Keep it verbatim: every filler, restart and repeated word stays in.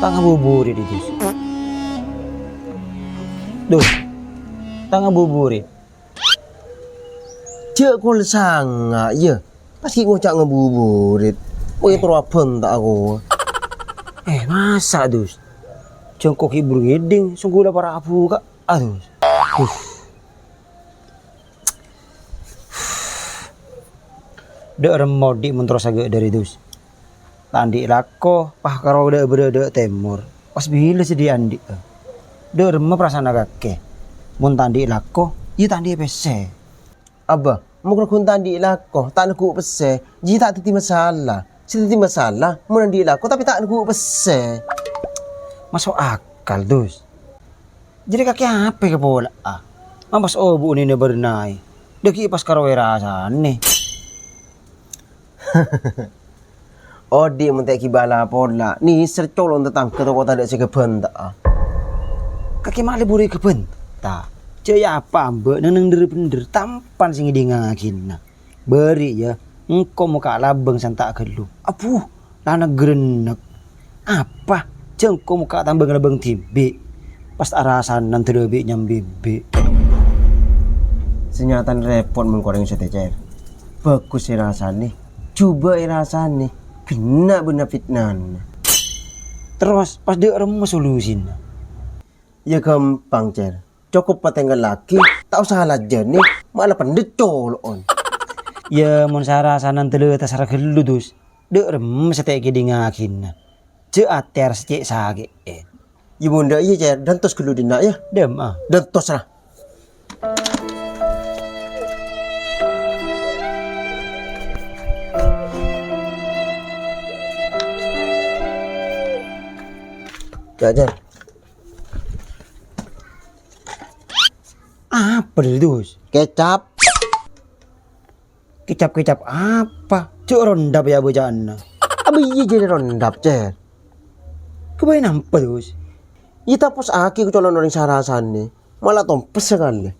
Ta' ngabuburit, Dus. Dus, ta' ngabuburit. Jhâ' kol sanga', yâ. Pas ghi' ngoca' ngabuburit. Kok terro abhânta' aku. Eh, masa', Dus? Jhâ' engko' ghi' buru ngèdhing, songgu la para' abu ka', a, Dus. Dâ' remma odi' mon terros aghâ' dâri, Dus. Ta' andi' lako, pas karo dâ' bârâ' dâ' tèmor. Pas bilâ sè dhi'-andhi'â? Dâ' remma parasaanna kakè? Mon ta' andi' lako, iyâ ta' andi' pèssè. Abâ, mon ghun ta' andi' lako, ta' neggu' pèssè, jiyâ ta' dhâddhi masalah. Sè dhâddhi masalah, mon andi' lako tapè ta' neggu' pèssè. Maso' akal, Dus. Jârèya kakè apa kapola'a? Ampas obu' nèna bârnaè. Dâgghi' pas karo èrasanè. Odi' mon ta' èghibâ la pola, nèser colon tatangghâ toko tadâ' sè kabhânta'a. Kakè ma' lebur èkabhânta'. Jâ' yâ apa amba' neng-neng dhâr-bhendhâr tampan sè ngèdhingngaghinna. Bâri' yâ, engko' mokka' labâng sè enta' ghâllu. Abu, la nègghârennèk. Apa? Jâ' engko' mokka' tambâng-labâng dhibi'. Pas arasanan dâlâ bi' nyambimbi'. Sanyatana rèpot mon korèng sè tècèr. Bhâghus èrasanè, jhubâ' èrasanè, ghenna' bânnè fitnana. Terros, pas dâ' remma solusina? Yâ ghâmpang, Cèr. Cokop patèngngallaghi, ta' osa alajânè, ma' la pendhet colo'on. Yâ, mon sarasanan dâlâ tasarra ghâllu, Dus. Dâ' remma sè ta' èkèdhingaghina. Jâ' atèr sè cè' sakè'è. Yâ, mon dâ' iyâ, Cèr, dântos ghâllu dinna', yâ. Dâmma. Dântos, ra. Cèr, Cèr. Apa, Dus? Kecap. Kecap-kecap apa? Jâ' rondhap yâ bâca'anna. Abâ iyâ jârèya rondhap, Cèr. Kabâi napa, Dus? Iyâ taposaghi kocolon orèng sarasanè. Mala tompes sakalè.